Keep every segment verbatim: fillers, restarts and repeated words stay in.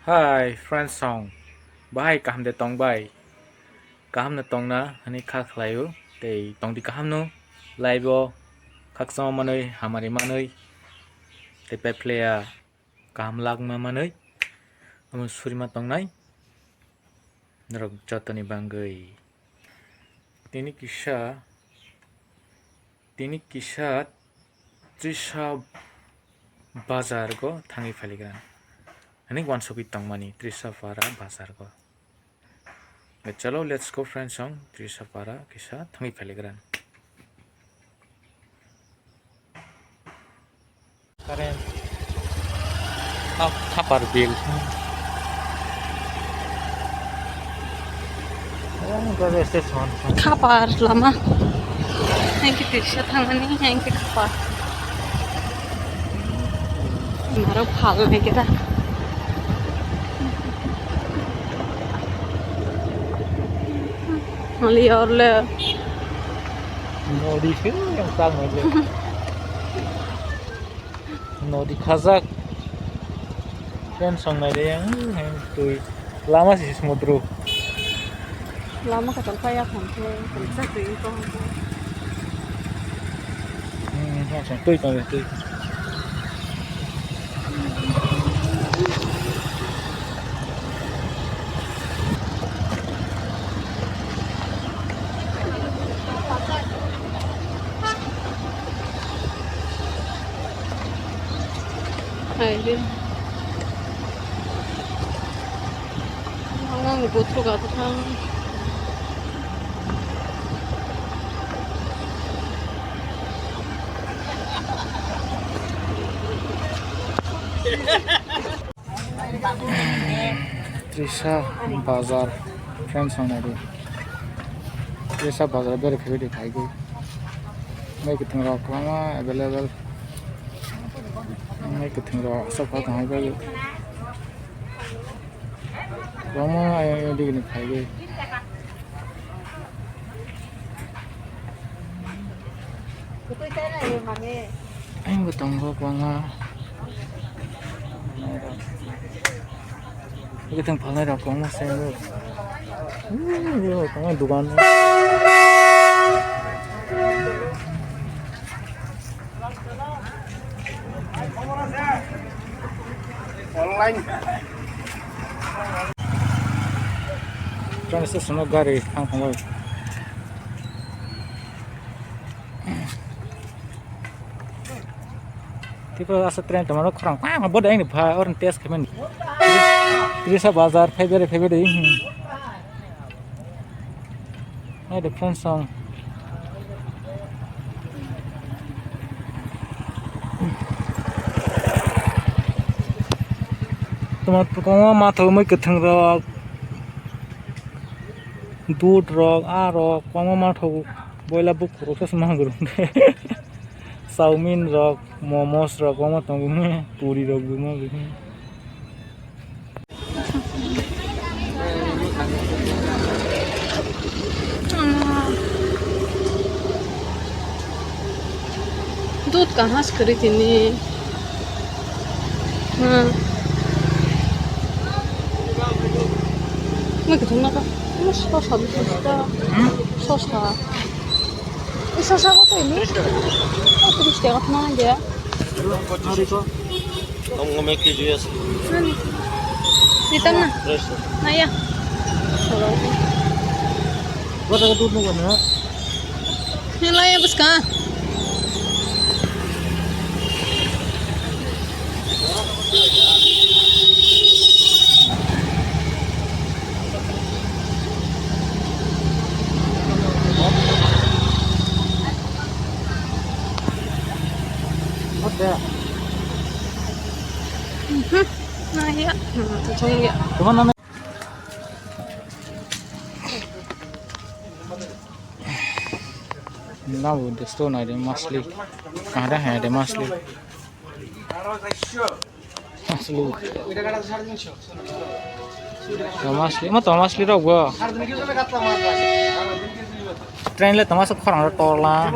Hi friends song, bahai kaham de tong bai? Kaham no tongna hwnwi kha khlaio, tei tongdi kaham no, life o khakchangma manwi, hamari manwi, tei pepleya kaham lakma manwi, omo surima tongnai norok jotoni bangwi. Tini kisa, tini kisa Trisa bazar go thangwi phailikran. Ani wansugwi tongmani Trisa para bazar go. Chalo, let's go friends song, Trisa para kisa thangwi phailikran. Current. Khap-, khapar bill. Khapar lama. Hengke Trisa thangmani, hengke khapar. Maro phal nai kera. Hali orle. Nodi se yang sang nodi. Nodi khajak. Ken song nai de yang, yang tui. Lama si smudru. Lama katal paya kham khe, kham sa tui ko. Hmm, yang song tui tong tui. Hai rin. Ang ang butruk ato thang. Trisa bazar, friends, ang nai di. Trisa bazar beri phaibai di phaigwi. Mai kwthwng rok kwbangma available. Mai kwthwng rok aswk kha tong hai bai. Kwbangma ayang ayang digini phaigwi. Ang bo tongo kwbangma. Kwthwng phalnai rok kwbangma se. Hmm, yo, kwbangma dugan. Online. Train station o gari thang thangbai. Tipo asa train tongmano khorang pang bo dai ni pha or test khaimani. Trisa bazar phaibai phaibai. Hai de friends song. Toma kwbangma mathok mui kwthwng rok, dud rok, ah rok kwbangma mathok boila bukhuk rok se mangrung. Chowmin rok, momos rok kwbangma tongo, puri rok buma bumi. Dud kaham se kwrwi tini. Hmm. Mui kwthwng nokha. Sosa, sosa. Hmm? Sosa. Isa sa ko tini. Tris taka khna dia. Nari ko. Tong ngome ki juice. Nani? Nitam na? Fresh. Na ya. Wala ka dud mo na. Nilai ya bus ka. What the? Mhm. Nah, ya. Hmm, itu ya. Cuman namanya. Nabo desto nai de masli. Ada hai de masli. Masli. Tomasli, ma tomasli rok bo. Train le tomasli khorang rok torla.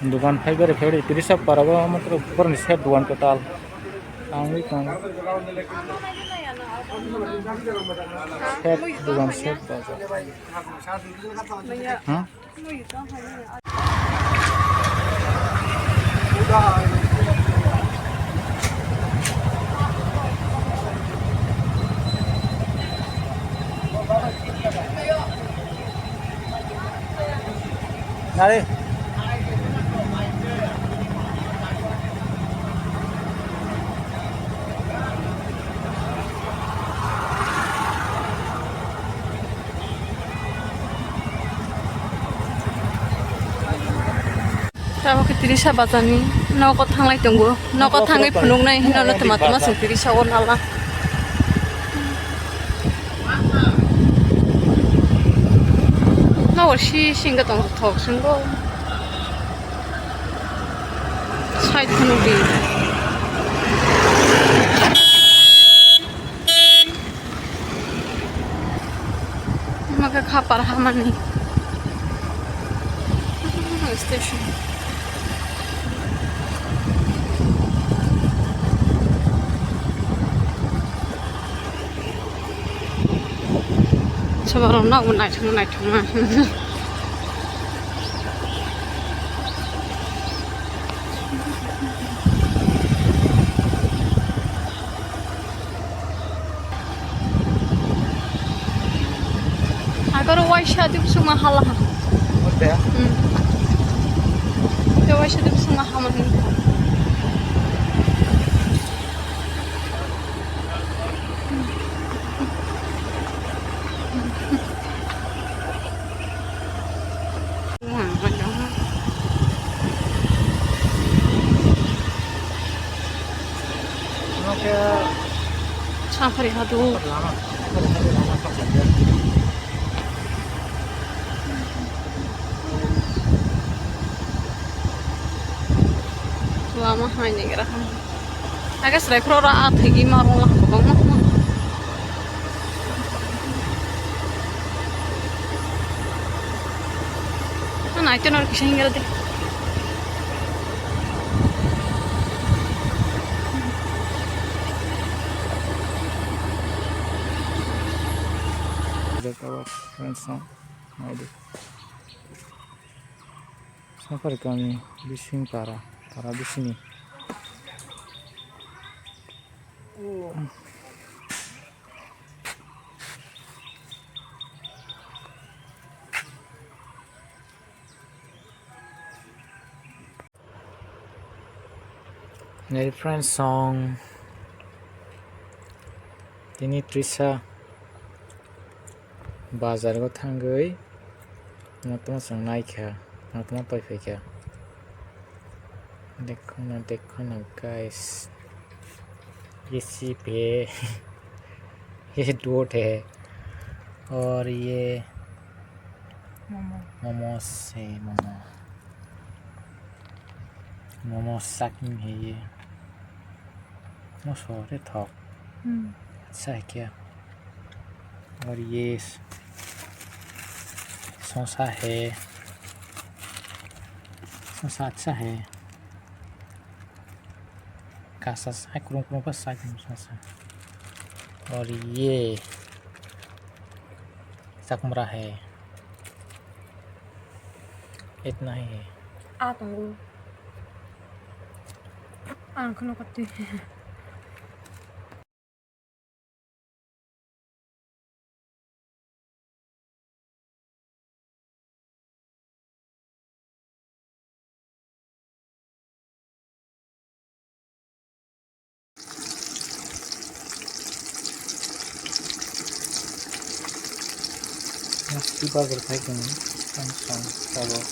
Dukan phai bere phai bere tirisa para bo matro boroni set dukan total. Ang wi tong. Set dukan set bazar. Ha? Nari. Tabuk khe Tirisa bazar ni nogo thanglai tongo, nogo thangwi phunuknai hwnwi tma tma chwng Tirisa o nala. Nogo si singkhe tong thok singko. Side phunukdi. Maka khapar hamani station. Sobarok nokbo naithok naithok ma. Agaro waisa dip suma hala ha. Ote? Hmm. Te waisa dip suma hama hin. Sampari hadu. Lama hai ni gra. Aga srai khoro ra a thagi ma rong la ko bang ma. Na nai te nor kisa hingra de. Jaka friends no. Nai de. Sampari kami bising para, para bisini. Nai friends song. Tini Trisa. Bazar o thangwi, tama tama chwng naikha, tama tama paiphaikha. Dekho na, dekho na, guys. Ye sheep hai, ye dude hai, aur ye momos hai, momo. Momo sucking hai ye. Moso re thok. Hmm. Acha hai kya? Aur ye s-, sosa hai. Sosa acha hai. Kasa sa, kurung kurung pa sa, sosa. Aur ye. Chakmra hai. Itna hi hai. Ah, tongo. Ang kheno kati. Masti bazar khai kani, sang sang tabok.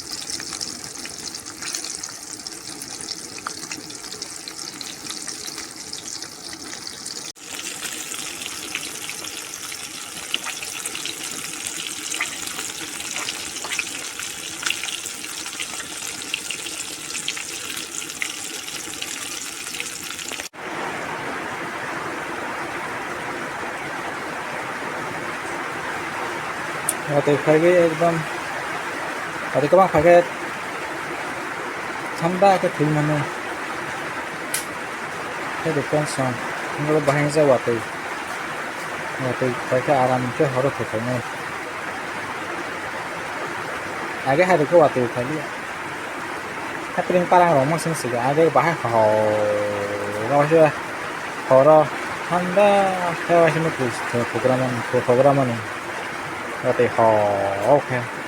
Watwi phaiwi ekdom, watwi kwbang phaikhe Thanda khe thwi mano. Khe de tension. Ngo bahai je watwi. Watwi khai khe aram khe horo thwi khainai. Age hai khe watwi khai liya. Hapring parang rok mo sing siga. Age bahai ho. Rok se horo thanda khe waisini program mani, program mani. Watwi ho khe.